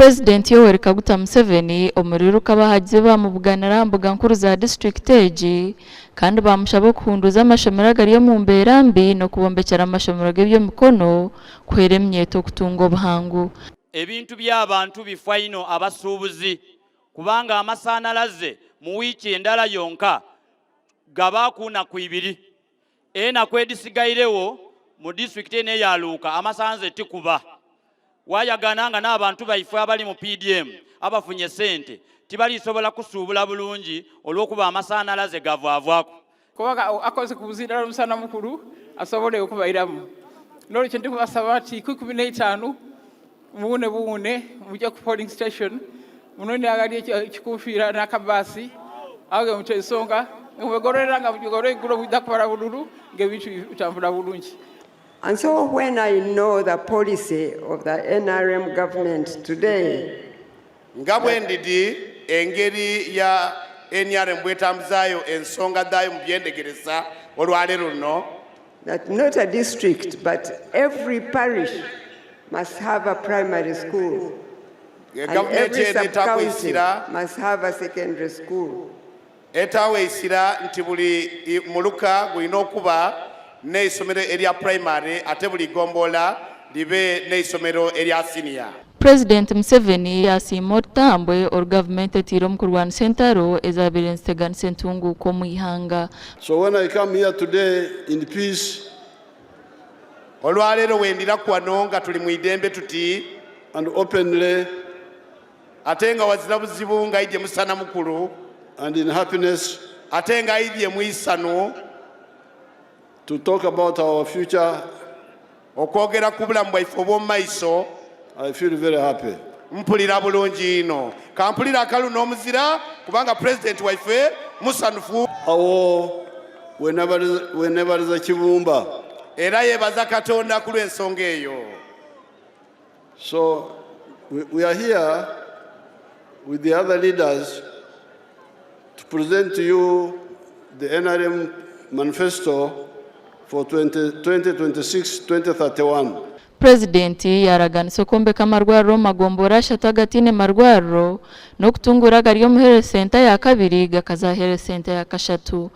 Purezidenti Yoweri Kaguta Museveni omuri Luka abahagizi be baamubuganira aha mbuga nkuru za disiturikiti egi kandi baamushaba okuhunduuza amashomero agari omu mbeera mbi n'okubombekyera amashomero g'eby'emikono kuhwera eminyeeto okutunga obuhangu. Ebintu by'abantu bifa inho abasuubuzi kubanga amasanhalaze mu wiiki endala yonka gabaaku naku ibiri. Enaku edhisigairegho mu disitulikiti eno eya Luuka amasanhalaze tikuba. Wayagana nga n'abantu baife abali mu PDM abafunye sente tibalisobola kusuubula bulungi olw'okuba amasanhalaze gavaavaku. Kubanga akoze ku buzindaalo omusana mukulu asobole okubairamu. N'olwekyo ndikubasaba nti ku 15 muwune buwune muje ku polling station munone aghali ekikuufiira n'akabaasi agho mutyo ensonga nga mwegololera nga buli olweigulo mwidha kubala bululu ng'ebintu bitambula bulungi. And so when I know the policy of the NRM government today, Nga bwe ndidhi engeri ya nrm bw'etambuzaayo ensonga dhaayo mu by'endhegeresa olwaleero luno. That not a district but every parish must have a primary school and Gavumenti every eno etaaku sub-county eisira must have a secondary school. Etaawo eisira nti buli muluka gulina okuba n'eisomero erya pulayimale ate buli gombolola libe n'eisomero erya siniya. Purezidenti Museveni yaasiima orutambwe oru gavumenti eteire omu kurwanisa entaro ezaabaire niziteganisa entunguuka omu ihanga. So when I come here today in peace. Olwaleero wendiraku wano nga tuli mu idembe tuti. And openly. Ate nga wazira buzibu nga aidhye musana mukulu. And in happiness. Ate nga aidhye mu isanhu. To talk about our future. Okwogera ku bulamu bwaife obw'omu maiso. I feel very happy. Mpulira bulungi inho. Kampulire akalu n'omuzira kubanga Pulezidenti waife musanhufu. Awo we nebaliza Kibumba. Era yebaza Katonda ku lw'ensonga eyo. So we are here with the other leaders to present to you the NRM manifesto for 2026-2031. Purezidenti yaaraganisa okwombeka amarwariro omu magombora ashatu agataine marwariro n'okutunguura agari omu Health Centre ya kabiri gakaza Health Centre ya kashatu.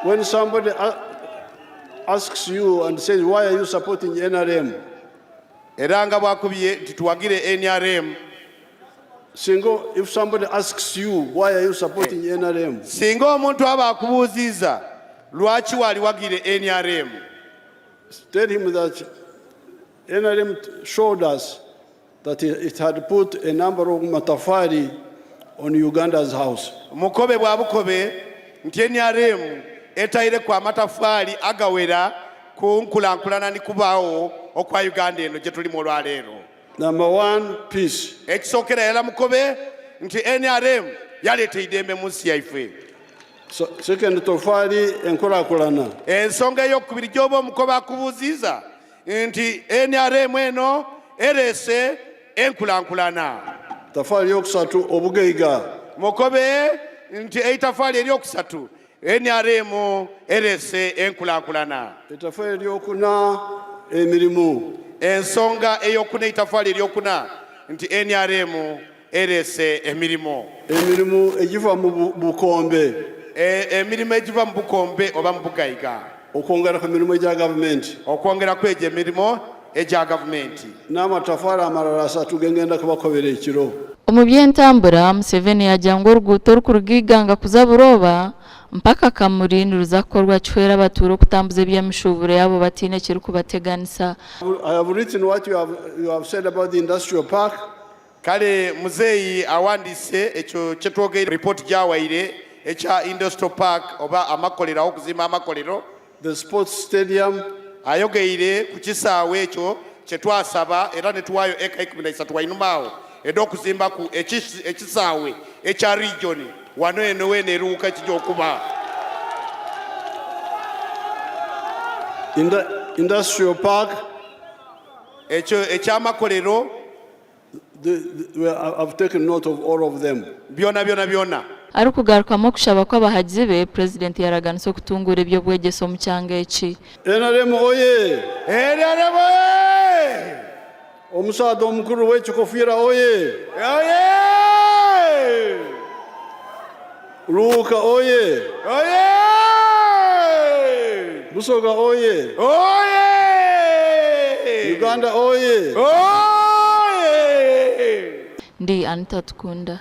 When somebody asks you and says why are you supporting NRM? Era nga bwakubye nti tuwagire nrm. Singa if somebody asks you why are you supporting nrm? Singa omuntu aba akubuuziiza lwaki waliwagire nrm? Tell him that nrm showed us that it had put a number of matafari on Uganda's house. Mukobe bwa bukobe nti nrm etaireku amatafaali agawera ku nkulankulana ni kubaagho okwa Uganda eno gyetulimu olwaleero. Number one, peace. Ekisookera irala mukobe nti nrm yaleeta eidembe mu nsi yaife. Second tofaali enkulakulana. Ensonga eyokubiri gyoba omukobe akubuuziiza nti nrm eno ereese enkulankulana. Tafaali eyokusatu obugaiga. Mukobe nti eitafaali eryokusatu nrm ereese enkulankulana. Etafaali eryokuna emirimu. Ensonga eyokuna eitafaali eryokuna nti nrm ereese emirimu. Emirimu egiva mu bukombe. Emirimu egiva mu bukombe oba mu bugaiga. Okwongera ku mirimu egya gavumenti. Okwongera ku egyo emirimo egya gavumenti. N'amatafari amarara asatu ge ngenda kubakobera ekiro. Omu by'entambura, Museveni yaagira ngu oruguuto orikuruga Iganga kuza Burooba mpaka Kamuli niruza kukorwa kihwere abatuura okutambuza eby'emishuuburo yaabo bataine ekirikubateganisa. I have written what you have, you have said about the industrial park. Kale muzeeyi awandiise ekyo kyetwogeire report gyawaire ekya industrial park oba amakolero awokuzimba amakolero. The sports stadium. Ayogeire ku kisaawe ekyo kyetwasaba era netuwaayo eka 13 wainuma awo edhokuzimbaku ekisaawe ekya region wano eno weena eruwuka ekija okuba. Industrial park. Ekyo ekyamakolero. I've taken note of all of them. Byona byona byona. Arikugarukamu okushaba kw'abahagizi be, Purezidenti yaraganisa okutunguura eby'obwegyese omu kyanga eki. Nrm oye! Nrm oye! Omusaadha omukulu w'ekikofiira oye! Oye! Luuka oye! Oye! Busoga oye! Oye! Uganda oye! Oye! Ndi Anita Tukunda.